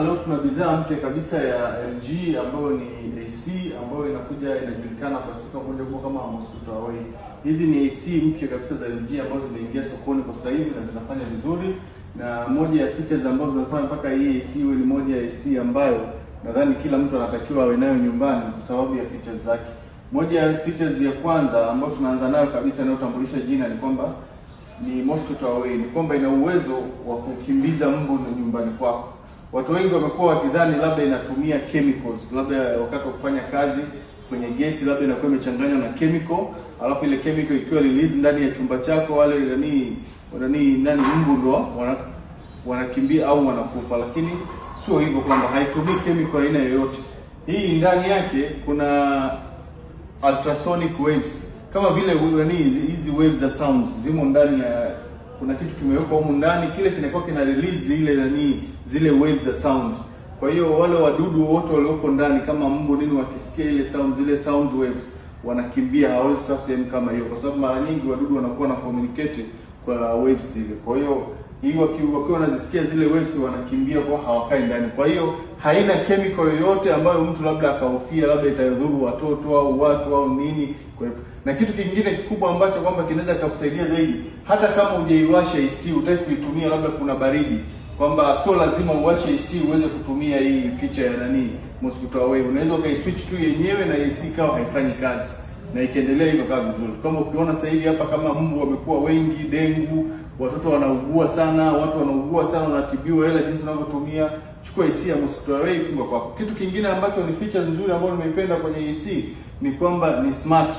Leo tuna bidhaa mpya kabisa ya LG ambayo ni AC ambayo inakuja inajulikana kwa sifa moja kwa kama Mosquito Away. Hizi ni AC mpya kabisa za LG ambazo zimeingia sokoni kwa sasa hivi na zinafanya vizuri, na moja ya features ambazo zinafanya mpaka hii AC iwe ni moja ya AC ambayo nadhani kila mtu anatakiwa awe nayo nyumbani kwa sababu ya features zake. Moja ya features ya kwanza ambayo tunaanza nayo kabisa inayotambulisha jina ni kwamba ni Mosquito Away, ni kwamba ina uwezo wa kukimbiza mbu nyumbani kwako. Watu wengi wamekuwa wakidhani labda inatumia chemicals, labda wakati wa kufanya kazi kwenye gesi labda inakuwa imechanganywa na chemical, alafu ile chemical ikiwa release ndani ya chumba chako, wale nani mbu ndo wanakimbia au wanakufa. Lakini sio hivyo, kwamba haitumii chemical aina yoyote. Hii ndani yake kuna ultrasonic waves, kama vile nani hizi waves za sounds zimo ndani ya, kuna kitu kimewekwa humu ndani, kile kinakuwa kina release ile nani zile waves za sound. Kwa hiyo wale wadudu wote waliopo ndani kama mbu nini, wakisikia ile sound, zile sound waves wanakimbia, hawawezi kukaa sehemu kama hiyo, kwa sababu mara nyingi wadudu wanakuwa na communicate kwa waves zile. Kwa hiyo hii wakiwa wanazisikia zile waves wanakimbia, kwa hawakai ndani. Kwa hiyo haina chemical yoyote ambayo mtu labda akahofia labda itadhuru watoto au watu au nini. Kwa hivyo, na kitu kingine kikubwa ambacho kwamba kinaweza kukusaidia zaidi, hata kama hujaiwasha AC utaki kuitumia, labda kuna baridi, kwamba sio lazima uwashe AC uweze kutumia hii feature ya nani Mosquito Away. Unaweza ukaiswitch tu yenyewe na AC ikawa haifanyi kazi na ikiendelea hivyo kaa vizuri. Kama ukiona sasa hivi hapa kama mbu wamekuwa wengi, dengu, watoto wanaugua sana, watu wanaugua sana, wanatibiwa hela jinsi unavyotumia, chukua AC ya Mosquito Away funga kwako. Kitu kingine ambacho ni feature nzuri ambayo nimeipenda kwenye AC ni kwamba ni smart,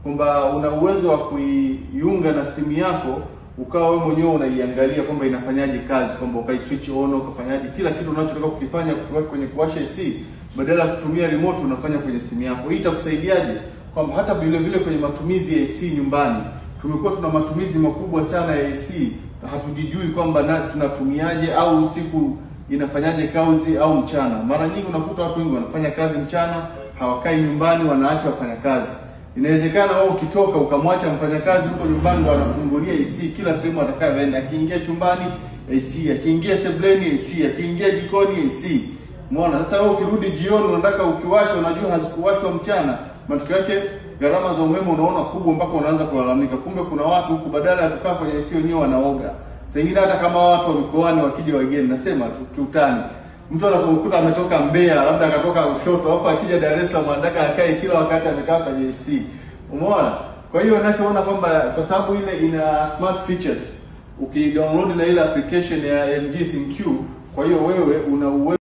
kwamba una uwezo wa kuiunga na simu yako ukawa wewe mwenyewe unaiangalia kwamba inafanyaje kazi, kwamba ukaiswitch on, ukafanyaje kila kitu unachotaka kukifanya kwenye kuwasha AC, badala ya kutumia remote unafanya kwenye simu yako. Hii itakusaidiaje? Kwamba hata vile vile kwenye matumizi ya AC nyumbani, tumekuwa tuna matumizi makubwa sana ya AC, hatujijui kwamba tunatumiaje au usiku inafanyaje kazi au mchana. Mara nyingi unakuta watu wengi wanafanya kazi mchana, hawakai nyumbani, wanaacha wafanyakazi. Inawezekana wewe ukitoka ukamwacha mfanyakazi huko nyumbani, ndo anafungulia AC kila sehemu atakayoenda. Akiingia chumbani AC, akiingia sebuleni AC, akiingia jikoni AC. Umeona? Sasa wewe ukirudi jioni unataka ukiwasha, unajua hazikuwashwa mchana. Matokeo yake gharama za umeme unaona kubwa mpaka unaanza kulalamika. Kumbe kuna watu huku badala ya kukaa kwenye AC wenyewe wanaoga. Sengine hata kama watu wa mikoani wakija wageni, nasema tu kiutani. Mtu anapokuta ametoka Mbeya, labda akatoka Lushoto, alafu akija Dar es Salaam anataka akae kila wakati amekaa kwenye AC. Umeona? Kwa hiyo ninachoona kwamba kwa sababu ile ina smart features, ukidownload na ile application ya LG ThinQ, kwa hiyo wewe una uwezo